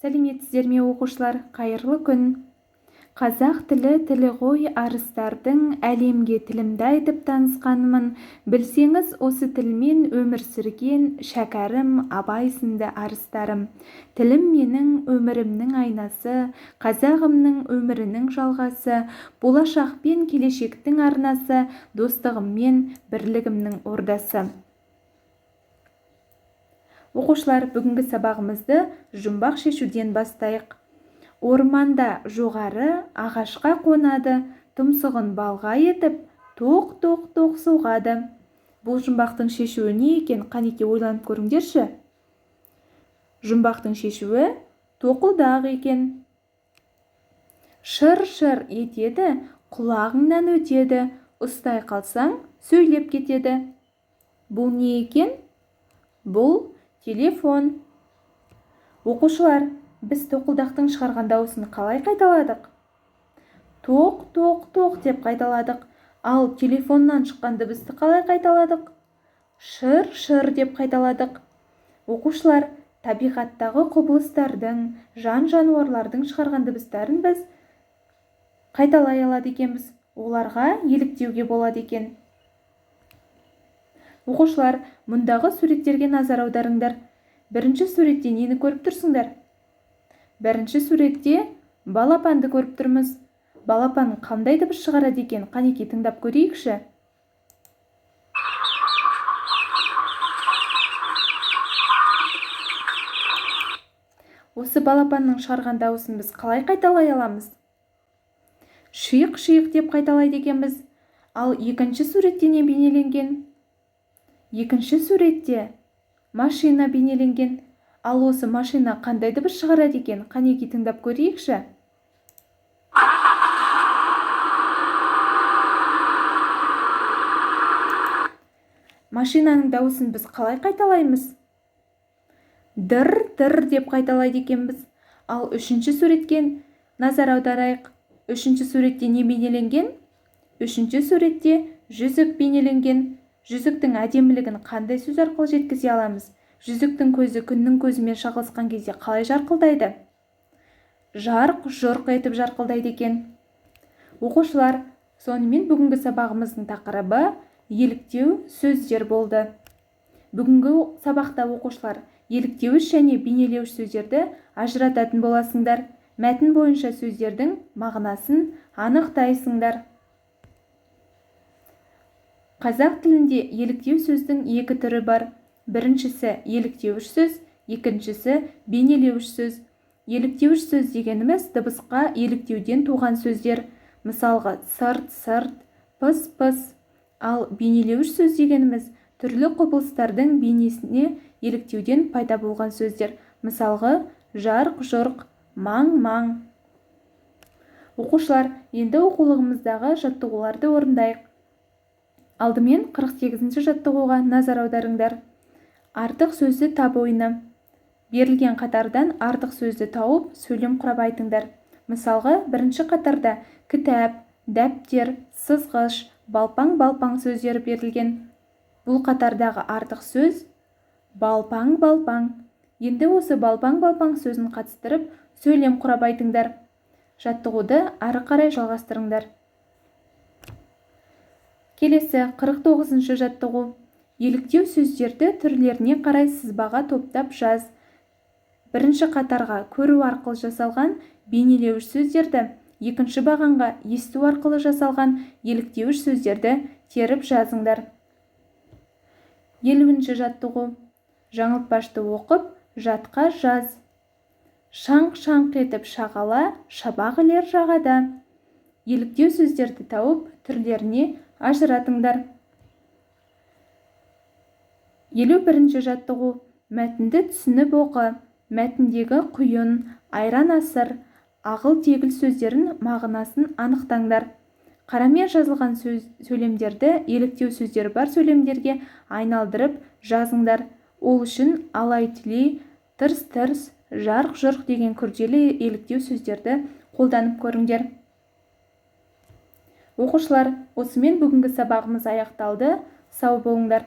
Сәлеметсіздер ме, оқушылар? Қайырлы күн! Қазақ тілі тілі ғой арыстардың, әлемге тілімді айтып танысқанмын. Білсеңіз, осы тілмен өмір сүрген Шәкәрім, Абай сынды арыстарым. Тілім менің өмірімнің айнасы, қазағымның өмірінің жалғасы, болашақ пен келешектің арнасы, достығым мен бірлігімнің ордасы. Оқушылар, бүгінгі сабағымызды жұмбақ шешуден бастайық. Орманда жоғары ағашқа қонады, тұмсығын балға етіп, тоқ-тоқ-тоқ соғады. Бұл жұмбақтың шешуі не екен? Қанеке, ойланып көріңдерші. Жұмбақтың шешуі тоқылдақ екен. Шыр-шыр етеді, құлағыңнан өтеді, ұстай қалсаң сөйлеп кетеді. Бұл не екен? Бұл телефон. Оқушылар, біз тоқылдақтың шығарған дауысын қалай қайталадық? Тоқ, тоқ, тоқ деп қайталадық. Ал телефоннан шыққан дыбысты қалай қайталадық? Шыр, шыр деп қайталадық. Оқушылар, табиғаттағы құбылыстардың, жан-жануарлардың шығарған дыбыстарын біз қайталай алады екенбіз. Оларға еліктеуге болады екен. Оқушылар, мұндағы суреттерге назар аударыңдар. Бірінші суретте нені көріп тұрсыңдар? Бірінші суретте балапанды көріп тұрмыз. Балапан қандай дыбыс шығарады екен? Қанеки, тыңдап көрейікші. Осы балапанның шығарған дауысын біз қалай қайталай аламыз? Шиық-шиық деп қайталайды екенбіз. Ал екінші суретте не бейнеленген? Екінші суретте машина бейнеленген. Ал осы машина қандай дыбыс шығарады екен? Қанеки, тыңдап көрейікші. Машинаның дауысын біз қалай қайталаймыз? Дыр-дыр деп қайталайды екенбіз. Ал үшінші суретке назар аударайық. Үшінші суретте не бейнеленген? Үшінші суретте жүзік бейнеленген. Жүзіктің әдемілігін қандай сөз арқылы жеткізе аламыз? Жүзіктің көзі күннің көзімен шағылысқан кезде қалай жарқылдайды? Жарқ-жұрқ етіп жарқылдайды екен. Оқушылар, сонымен бүгінгі сабағымыздың тақырыбы еліктеу сөздер болды. Бүгінгі сабақта оқушылар еліктеуіш және бейнелеуіш сөздерді ажырататын боласыңдар. Мәтін бойынша сөздердің мағынасын анықтайсыңдар. Қазақ тілінде еліктеу сөздің екі түрі бар. Біріншісі еліктеуіш сөз, екіншісі бейнелеуіш сөз. Еліктеуіш сөз дегеніміз дыбысқа еліктеуден туған сөздер. Мысалға, сырт-сырт, пыс-пыс. Ал бейнелеуіш сөз дегеніміз түрлі құбылыстардың бейнесіне еліктеуден пайда болған сөздер. Мысалға, жарқ-жұрқ, маң-маң. Оқушылар, енді оқулығымыздағы жаттығуларды орындайық. Алдымен 48-ші жаттығуға назар аударыңдар. Артық сөзді тап ойыны. Берілген қатардан артық сөзді тауып, сөйлем құрап айтыңдар. Мысалға, бірінші қатарда кітап, дәптер, сызғыш, балпаң-балпаң сөздері берілген. Бұл қатардағы артық сөз балпаң-балпаң. Енді осы балпаң-балпаң сөзін қатыстырып, сөйлем құрап айтыңдар. Жаттығуды ары қарай жалғастырыңдар. Келесі 49-шы жаттығу. Еліктеу сөздерді түрлеріне қарай сызбаға топтап жаз. Бірінші қатарға көру арқылы жасалған бейнелеуіш сөздерді, екінші бағанға есту арқылы жасалған еліктеуіш сөздерді теріп жазыңдар. 50-ші жаттығу. Жаңылтпашты оқып, жатқа жаз. Шаңқ-шаңқ етіп шағала, шабақ ілер жағада. Еліктеу сөздерді тауып, түрлеріне ажыратыңдар. 51-ші жаттығу. Мәтінді түсініп оқы. Мәтіндегі құйын, айран асыр, ағыл-тегіл сөздерін мағынасын анықтаңдар. Қарамен жазылған сөйлемдерді еліктеу сөздері бар сөйлемдерге айналдырып жазыңдар. Ол үшін алай-түлей, тырс-тырс, жарқ-жұрқ деген күрделі еліктеу сөздерді қолданып көріңдер. Оқушылар, осымен бүгінгі сабағымыз аяқталды. Сау болыңдар.